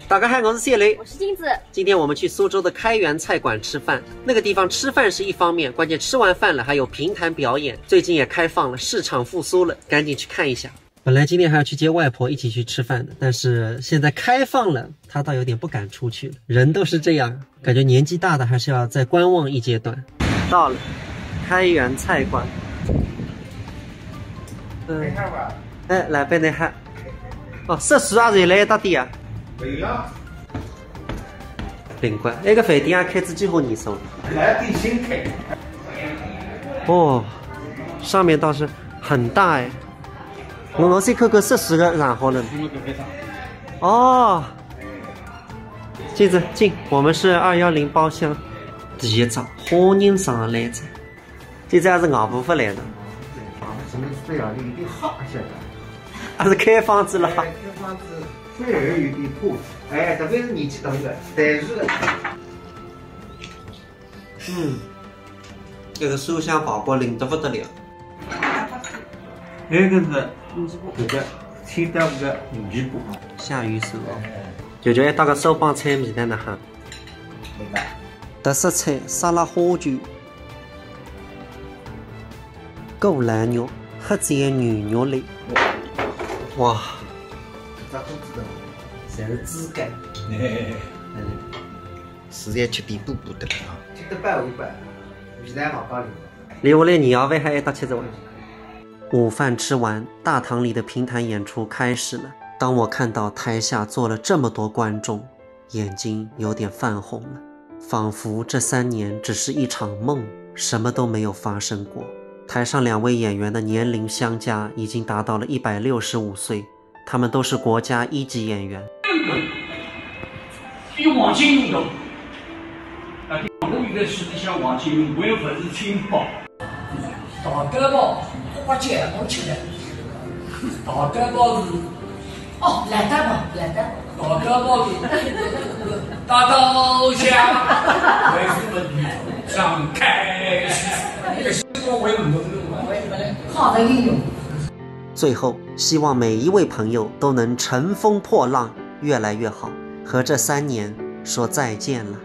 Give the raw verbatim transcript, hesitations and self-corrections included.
大家好，我是谢雷。我是镜子。今天我们去苏州的开元菜馆吃饭，那个地方吃饭是一方面，关键吃完饭了还有评弹表演，最近也开放了，市场复苏了，赶紧去看一下。本来今天还要去接外婆一起去吃饭的，但是现在开放了，她倒有点不敢出去了。人都是这样，感觉年纪大的还是要再观望一阶段。到了开元菜馆，嗯，哎，来杯奶茶。哦，食宿也是来一搭的呀？对呀。灵光，那个饭店也开仔几化年数了？来点新开。哦，上面倒是很大哎。我我先看看食宿个场好了。哦，镜子进，我们是二幺零包厢。第一只花人上来着，这只还是外婆勿来的。什么是这样的一定哈一下的。还是开放仔了。开放仔，虽然有点破，哎，特别是年纪大的，但是嗯，这个书香宝宝灵得不得了。那个是五十步，这个清淡个五十步啊。下雨手哦，舅舅还搭个手帮菜米的呢哈。特色菜沙拉花卷，过来肉，黑椒牛肉粒。哇，这裤子的，侪是猪肝。嗯，实在吃点补补的啊。吃得饱一饱，未来好高兴。留下来年夜饭还一搭吃着哇。午饭吃完，大堂里的评弹演出开始了。当我看到台下坐了这么多观众，眼睛有点泛红了，仿佛这三年只是一场梦，什么都没有发生过。台上两位演员的年龄相加已经达到了一百六十五岁，他们都是国家一级演员。比黄金用的。啊，我们现在实际上黄金用，我也不是清宝。大肝包，花姐我吃的。大肝包是，哦，来大包，来大包。大肝包是大刀下，为什么你常开始？那个时候我也没有用啊。好的应用。最后，希望每一位朋友都能乘风破浪，越来越好，和这三年说再见了。